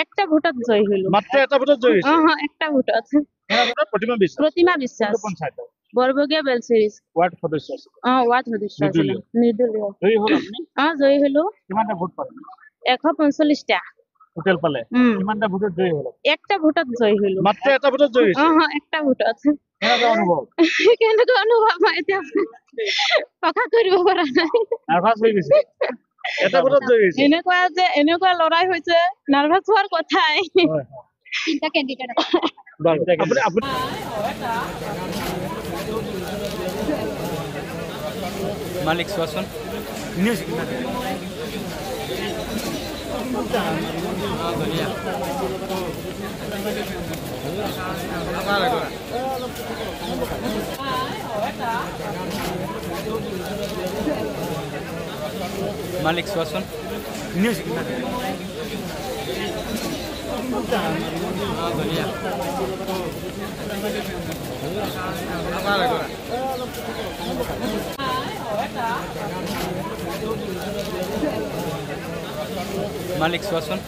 একটা ভোটত জয়ী হলো। মাত্ৰ এটা ভোটত জয়ী হৈছে? অ, একটা ভোটত। প্ৰতিমা বিশ্বাস। প্ৰতিমা বিশ্বাস। কোনটো পঞ্চায়ত? বৰবগীয়া বেলচেৰিজ। ৱাৰ্ড সদস্য আছিল? অ, ৱাৰ্ড সদস্য আছিল। নিৰ্দলীয়? নিৰ্দলীয়। জয়ী হ'ল আপুনি? অ, জয়ী হলো। কিমানটা ভোট পালে? 145টা। টোটেল পালে? উম। কিমানটা ভোটত জয়ী হ'ল? একটা ভোটত জয়ী হলো। মাত্ৰ এটা ভোটত জয়ী হৈছে? অ, একটা ভোটত। কেনেকুৱা অনুভৱ? কেনেকুৱা অনুভৱ, মই এতিয়া প্ৰকাশ কৰিব পৰা নাই। নাৰ্ভাছ হৈ গৈছে? এটা ভোটত জয়ী হৈছে। এনেকুৱা যে এনেকুৱা লৰাই হৈছে, নাৰ্ভাছ হোৱাৰ কথাই। হয়। তিনিটা কেণ্ডিডেট। বাৰু, আপুনি মালিক, চোৱাচোন। মালিক, চোৱাচোন। মালিক, চোৱাচোন।